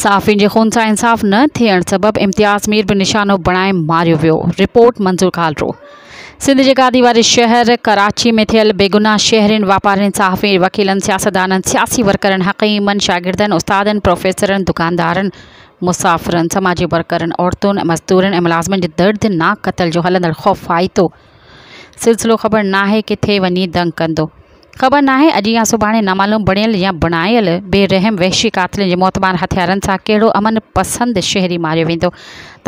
صحافين جي خون سان انصاف نه ٿيڻ سبب امتياز مير به نشانو بڻائي ماريو ويو، رپورٽ منظور ڪالرو. سنڌ جي گادي واري شهر ڪراچي ۾ ٿيل بيگناهه شهرين، واپارين، صحافين، وڪيلن، سياستدانن، سياسي ورڪرن، حڪيمن، شاگردن، استادن، پروفيسرن، دڪاندارن، مسافرن، سماجي ورڪرن، عورتن، مزدورن ۽ ملازمن جي دردناڪ قتل جو هلندڙ خوفائتو سلسلو خبر ناهي ڪٿي وڃي دنگ ڪندو. خبر ناهي اڄ يا سڀاڻي نامعلوم بڻيل يا بڻايل بي رحم وحشي قاتلن جي موتمار هٿيارن سان ڪهڙو امن پسند شهري ماريو ويندو.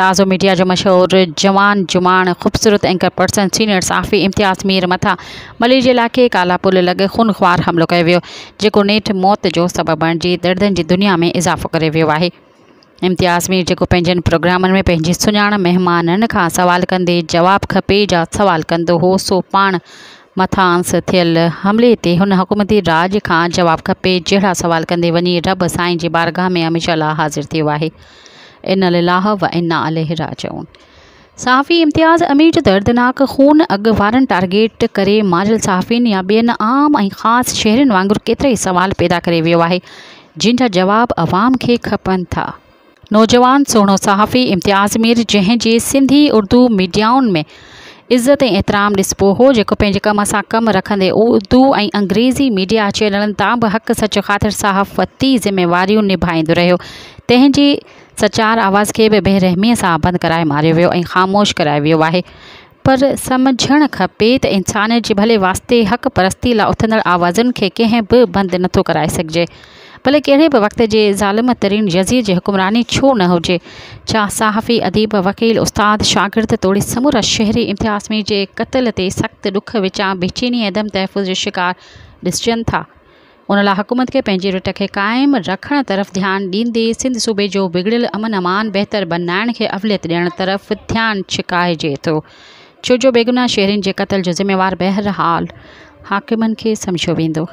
تازو ميڊيا جو مشهور جوان جماڻ خوبصورت اينڪر پرسن سينيئر صحافي امتياز مير مٿان ملير جي علائقي ڪالا پل لڳ خونخوار حملو ڪيو ويو جيڪو نيٺ موت جو سبب بڻجي دردن جي دنيا ۾ اضافو ڪري ويو آهي. امتياز مير جيڪو پنهنجن پروگرامن ۾ پنهنجي سڃاڻ مهمانن کان سوال ڪندي جواب کپي جا سوال ڪندو هو سو پاڻ مٿانئس ٿيل حملي تي هن حڪومتي راڄ کان جواب کپي جهڙا سوال ڪندي وڃي رب سائين جي بارگاهه ۾ هميشه لاء حاضر ٿيو آهي. انا لله و انا اليه راجعون. صحافي امتياز امير جو دردناڪ خون اڳ وارن ٽارگيٽ ڪري ماريل صحافين يا ٻين عام ۽ خاص شهرين وانگر ڪيترائي سوال پيدا ڪري ويو آهي جن جا جواب عوام کي کپن ٿا. نوجوان سهڻو صحافي امتياز مير جنهن جي سنڌي اردو ميڊيائن ۾ عزت ۽ احترام ڏسبو هو جيڪو پنهنجي ڪم سان ڪم رکندي اردو ۽ انگريزي ميڊيا چينلن تان به حق سچ خاطر صحافتي ذميواريون نڀائيندو رهيو تنهن جي سچار آواز کي به بي رحميء سان بند ڪرائي ماريو ويو ۽ خاموش ڪرايو ويو آهي. پر سمجهڻ کپي ته انسانيت جي ڀلي واسطي حق پرستي لا اٿندڙ آوازن کي ڪنهن به بند نٿو ڪرائي سگهجي. ڀلي ڪهڙي به وقت جي ظالم ترين يزيد جي حڪمراني ڇو نه هجي. ڇا صحافي، اديب، وڪيل، استاد، شاگرد توڙي سمورا شهري امتياز مير جي قتل تي سخت ڏک وچان بيچيني ۽ عدم تحفظ جو شڪار ڏسجن ٿا؟ ان لاء حڪومت کي پنهنجي رٽ کي قائم رکڻ طرف ڌيان ڏيندي سنڌ صوبي جو بگڙيل امن امان بهتر بنائڻ کي اوليت ڏيڻ طرف ڌيان ڇڪائجي ٿو ڇو جو بيگناهه شهرين جي قتل جو ذميوار بهرحال حاڪمن کي سمجهيو ويندو.